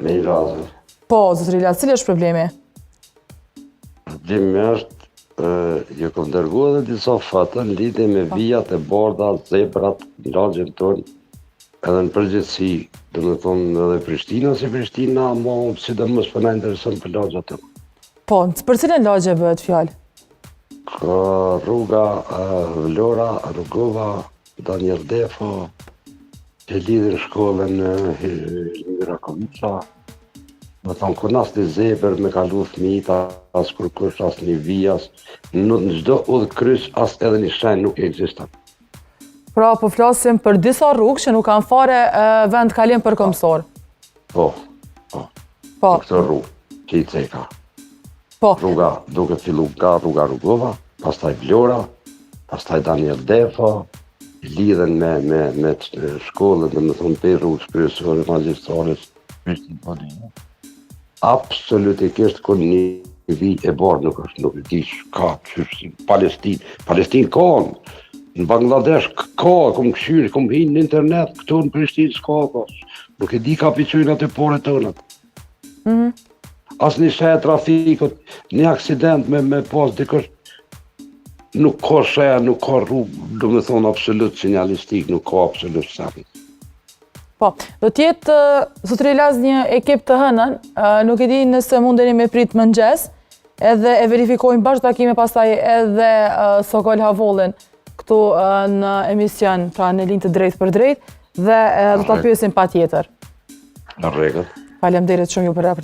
Me Ilazin. Po, zotëri Ilaz, cili është problemi? Problemi është, ju kom dërgu edhe disa foto në lidhje me po. vijat e bardha, zebrat, në lagjen tonë, edhe në përgjithësi, domethonë edhe Prishtina si Prishtina, mo sidomos po na intereson për lagjet tonë. Po, për cilën lagje bëhet fjalë? Ka rruga Vlora, Rugova, Daniel Defo, që lidhin shkollën Hilmi Rakovica, domethonë, kun as një zebër me kalu fëmijët, as kurkush, as një vijë, as në çdo udhëkryq, as edhe një shenjë nuk ekziston. Pra, po flasim për disa rrugë që nuk kanë fare vendkalim për këmbësorë. Po, po. Po. Për këto rrugë, që i ceka. Po. Rruga duke fillu nga rruga Rugova, pastaj Vlora, pastaj Daniel Defo, lidhen me, me, me shkollën, domethonë, prej rrugës kryesore, magjistrales, Prishtinë Podujevë. Absolutikisht kun një vijë e bardhë nuk është, nuk e di ka, qysh, Palestinë, Palestinë ka, në Bangladesh ka, kom kqyrë, kom hi në internet, këtu në Prishtinë s'ka, ka, nuk e di ka pi çojnë aty paret tonat. Mm -hmm. As një shenjë e trafikut, një aksident me, me pas dikush, nuk ka shenjë, nuk ka rrugë, domethonë absolut sinjalistik, nuk ka absolut shenjë. Po, do të jetë zotëri Ilaz një ekip të hënën, nuk e di nëse mundeni me prit mëngjes, edhe e verifikojmë bashkë takime pastaj edhe Sokol Havollin këtu në emision, pra në linjë të drejtpërdrejtë, dhe do ta pyesim patjetër. Në rregull. Faleminderit shumë ju për raportimin.